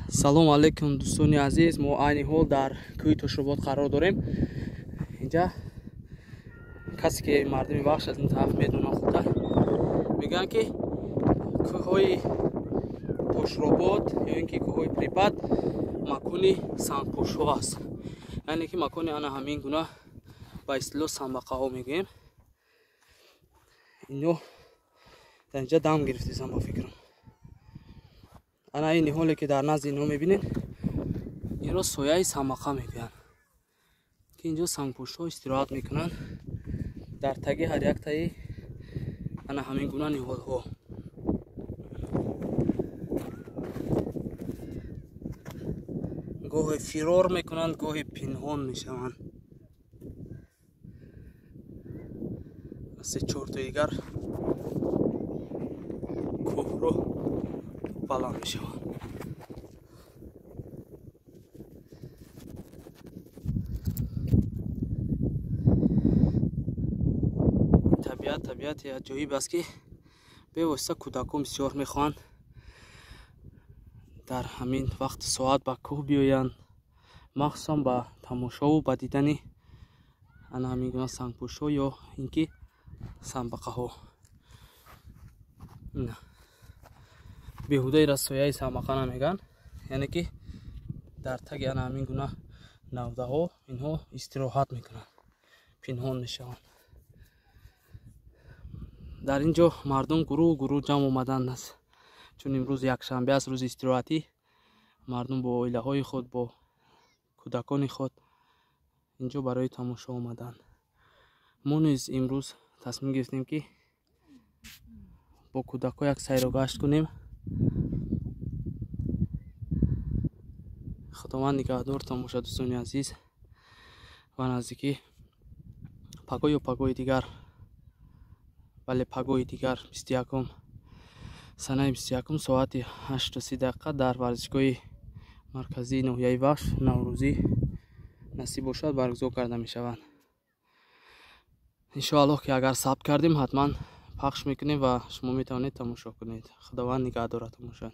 Салом алейкум, дӯстони азиз. Мо айни ҳол дар кӯҳи Тошробод қарор дорем. Инҷа касе ки мардуми Вахш аз ин тараф медонанд худтар, мегӯянд, ки кӯҳҳои Тошробод ё ин ки кӯҳҳои Припат макони сангпӯшҳо аст, яъне ки макони ана ҳамин гуна ба истилоҳ санбақаҳо мегӯем. Ино дар инҷа дам гирифтесам, ба фикрам. Ана ин ниҳоле, ки дар назди инҳо мебинед, инро сояи санбақа мегӯянд, ки инҷо сангпӯшҳо истироҳат мекунанд дар таги ҳар яктаи ана ҳамин гуна ниҳолҳо. Гоҳе фирор мекунанд, гоҳе пинҳон мешаванд. Се чортои дигар кӯҳро баланд мешаванд. Табиат табиати аҷоиб аст, ки бевосита кӯдакон бисёр мехоҳанд дар ҳамин вақти соат ба кӯҳ биёянд, махсусан ба тамошову ба дидани ана ҳамин гуна сангпӯшҳо ё ин ки санбақаҳо. Беҳудаи сояи санбақа намегӯянд, яъне ки дар таги ана ҳамин гуна навдаҳо инҳо истироҳат мекунанд, пинҳон мешаванд. Дар ин ҷо мардум гурӯҳ гурӯҳ ҷамъ омаданд аст, чун имрӯз якшанбе аст, рӯзи истироҳатӣ. Мардум бо оилаҳои худ, бо кӯдакони худ инҷо барои тамошо омаданд. Мо низ имрӯз тасмим гирифтем, ки бо кӯдакҳо як сайру гашт кунем. Худованд нигаҳдортон бошад, дӯстони азиз. Ва наздикӣ пагоҳ ё пагоҳи дигар, бале, пагоҳи дигар, 21-ум, санаи 21-ум, соати 8:30 дар варзишгоҳи марказии ноҳияи Вахш наврӯзӣ насиб бошад баргузор карда мешаванд. Иншоаллоҳ, ки агар сабт кардем, ҳатман пахш мекунем ва шумо метавонед тамошо кунед. Худованд нигаҳдоратон бошад.